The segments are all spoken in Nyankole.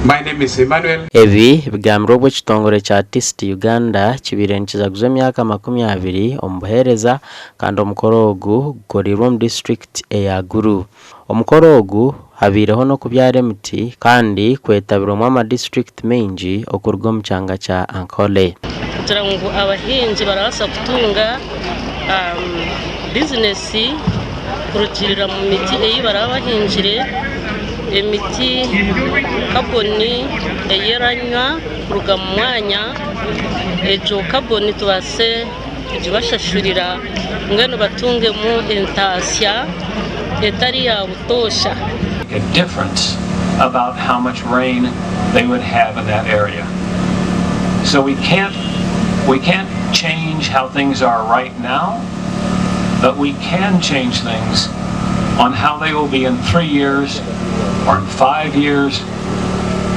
My name is Emmanuel. Ebi bigambirwe obu ekitongore kya TIST Uganda kibaire nikijaguza emyaka 20 omu buheereza kandi omukoro ogu gukoreirwe omu disiturikiti eya Gulu. Omukoro ogu habaireho n'okubyara emiti kandi kwetabirwemu amadisiturikiti maingi okuruga omu kyanga kya Ankole. Kugira ngu abahingi barabaasa kutunga bizinesi kurugiirira mu miti ei baraba bahingire, emiti kaboni ei eranywa kuruga mu mwanya, egyo kaboni tubaase kugibashashurira mbwenu batungemu entaasya etari ya butoosha. A difference about how much rain they would have in that area. So we can't we can't change how things are right now, but we can change things on how they will be in 3 years or in 5 years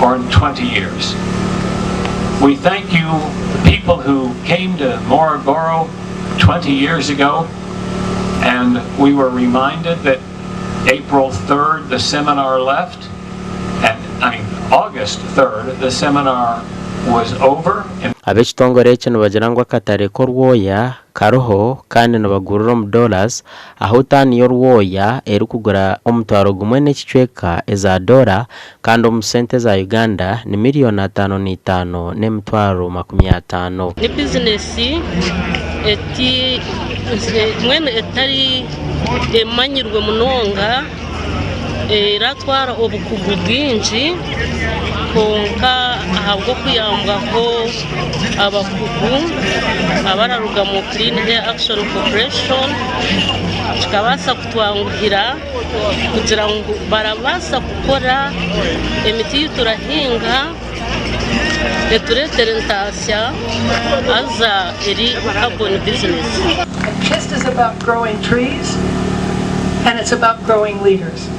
or in 20 years. We thank you, the people who came to Morogoro 20 years ago, and we were reminded that April 3rd the seminar left, and I mean August 3rd the seminar was over. Ab'ekitongore eki nibagira ngu akatare k'orwoya kariho kandi nibagurira omu dollars ahu taani y'orwoya erikugura omutwaro gumwe n'ekicweka eza doora kandi omu sente eza Uganda ni miriyoni 55 n'emitwaro 50. Ni bizinesi eti mbwenu etari emanyirwe munonga eratwara obukugu bwingi kwonka ahabw'okuyambwaho abakugu abararuga mu Clean Air Action Corporation kikabaasa kutwanguhira kugira ngu barabaasa kukora emiti ei turahinga etureetere entaasya haza eri carbon business. KIST is about growing trees and it's about growing leaders.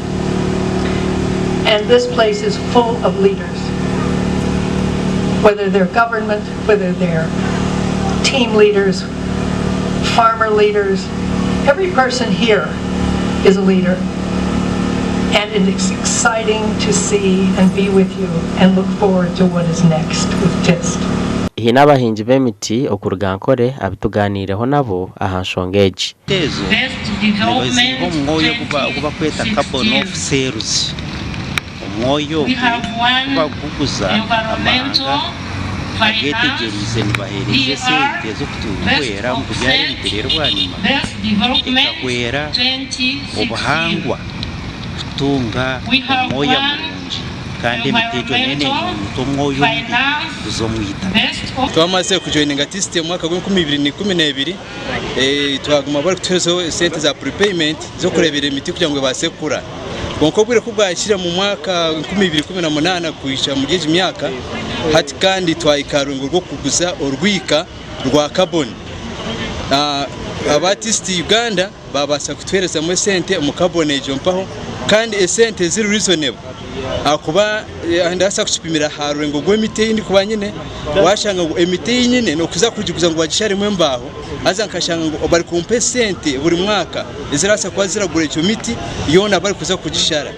And this place is full of leaders. Whether they're government, whether they're team leaders, farmer leaders, every person here is a leader. And it is exciting to see and be with you and look forward to what is next with TIST. Haine abahingi b'emiti okuruga Ankole abu tugaaniireho nabo aha nshonga egi. Ezo nibaziiha omu mwoya ogu barikweta carbon off cells. Omwoya ogwo ku barikuguguza amahanga agetegyereize nibaheereza esente z'okutuhwera omu kubyara emiti reero bwanyima ekahwera obuhangwa kutunga omwoya murungi kandi emiti egyo neyo nenyunyuta omwoya omubi kuza omu itaka. Twamazire kujoininga TIST omu mwaka gw'enkumi ibiri na ikumi n'ebiri, twaguma barikutuherezaho esente za prepayment z'okureeberera emiti kugira ngu ebaase kukura. Kwonka obwire ku bwahikire omu mwaka 2018 kuhika omuri egi myaka, hati kandi twahika aha rurengo rw'okuguza orwika rwa carbon. Aba TIST Uganda baabaasa kutuheerezamu esente omu carbon egyo mpaho kandi esente ziri reasonable ahakuba ndabaasa kukipimira aha rurengo rw'emiti ei ndikuba nyine, waashanga ngu emiti ei nyine n'okuza kugiguza ngu bagisharemu embaaho haza nkashanga ngu barikumpa esente buri mwaka ezirabaasa kuba ziragura egyo miti yoona barikuza kugishara.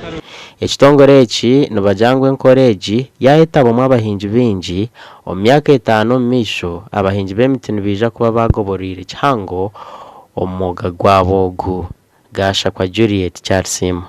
Ekitongore eki nibagira ngu enkora egi yaayetabwamu abahingi baingi, omu myaka etaano omu maisho abahingi b'emiti nibaija kuba baagoboroire kihango omu mwoga gwabo ogu. Gashakwa Juliet Kyarisiima.